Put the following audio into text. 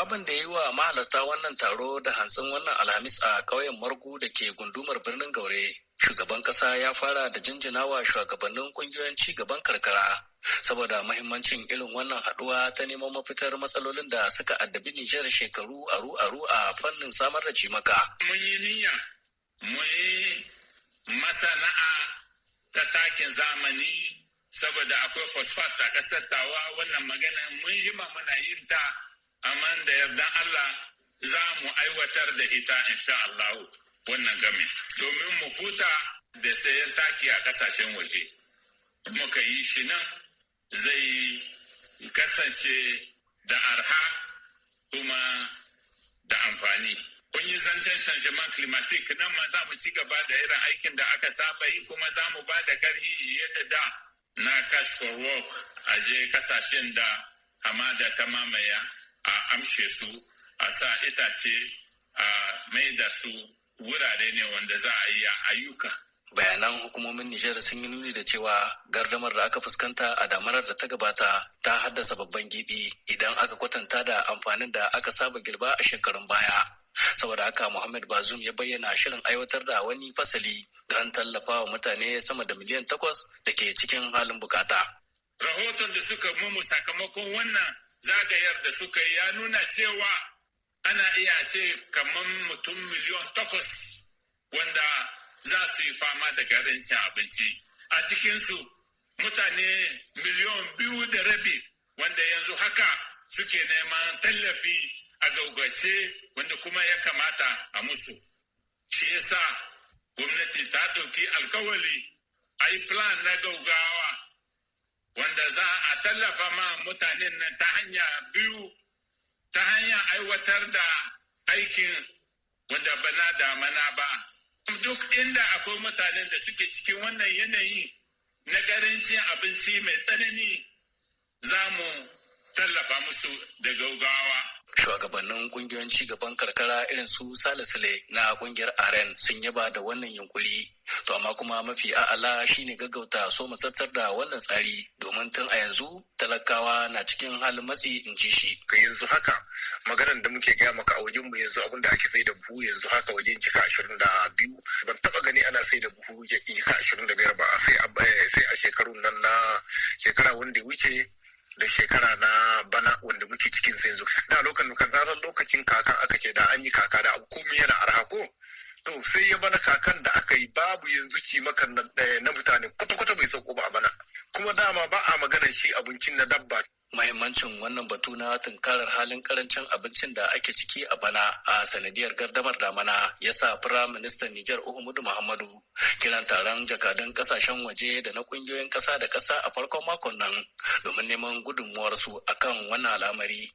Jawabin da yi wa mahalarta wannan taro da hantsin wannan Alhamis a ƙauyen Margu da ke gundumar birnin Gaure, shugaban ƙasa ya fara da jinjinawa shugabannin ƙungiyoyin ci gaban karkara saboda mahimmancin irin wannan haɗuwa ta neman mafitar matsalolin da suka addabi Nijar shekaru aru-aru a fannin samar da cimaka. Mun yi niyya, mun yi masana'a ta takin zamani saboda akwai phosphate a ƙasar Tawa. Wannan magana mun yi muna yin ta, amma da yardan Allah za mu aiwatar da ita insha Allah wannan game domin mu huta da sayan taki a ƙasashen waje. Muka yi shi nan, zai kasance da arha kuma da amfani. Kun yi zancen changement climatique, nan ma za mu ci gaba da irin aikin da aka saba yi, kuma za mu ba da karhi yadda da na cash for work, a je kasashen da hamada ta mamaya a amshe su, a sa itace, a mai da su wurare ne wanda za a yi ayyuka. Bayanan hukumomin Nijar sun yi nuni da cewa gardamar da aka fuskanta a damanar da ta gabata ta haddasa babban gibi idan aka kwatanta da amfanin da aka saba girba a shekarun baya. Saboda haka Muhammad Bazoum ya bayyana shirin aiwatar da wani fasali don tallafa wa mutane sama da miliyan 8 da ke cikin halin bukata. Rahoton da suka mumu sakamakon wannan zagayar da suka yi ya nuna cewa ana iya ce kamar mutum miliyon 8 wanda za su yi fama da karancin abinci. A cikinsu mutane miliyon 2.5 wanda yanzu haka suke neman tallafi a gaugace, wanda kuma ya kamata a musu. Shi yasa gwamnati ta ɗauki alkawali a yi plan na gaugawa wanda za a tallafa ma mutanen nan ta hanya biyu: ta hanyar aiwatar da aikin wanda bana damana ba. Duk inda akwai mutanen da suke cikin wannan yanayi na karancin abinci mai tsanani, za mu tallafa musu da gaugawa. Shugabannin kungiyoyin cigaban karkara irin su Sale na kungiyar Aren sun yaba da wannan yunkuri. To amma kuma mafi a'ala shine gaggauta so masartar da wannan tsari, domin tun a yanzu talakawa na cikin halin matsi, in ji shi. Yanzu haka maganar da muke gaya maka, a wajen mu yanzu abin da ake sai da buhu yanzu haka wajen jika 22. Ban taba gani ana sai da buhu jika 25 ba sai a shekarun nan na shekara wanda wuce da shekara na bana wanda muke cikin sa yanzu. Da lokacin kan zarar lokacin kaka aka ce da an yi kaka da abu komai yana arha ko. To sai ya bana kakan da aka yi babu, yanzu cimakan na mutane kwata-kwata bai sauko ba a bana. Kuma dama ba a maganar shi abincin na dabba. Mahimmancin wannan batu na tunkarar halin karancin abincin da ake ciki a bana a sanadiyar gardamar damana ya sa Firayim Ministan Nijar Uhumudu Muhammadu kiran taron jakadun kasashen waje da na kungiyoyin kasa da kasa a farkon makon nan domin neman gudunmuwarsu akan wannan al'amari.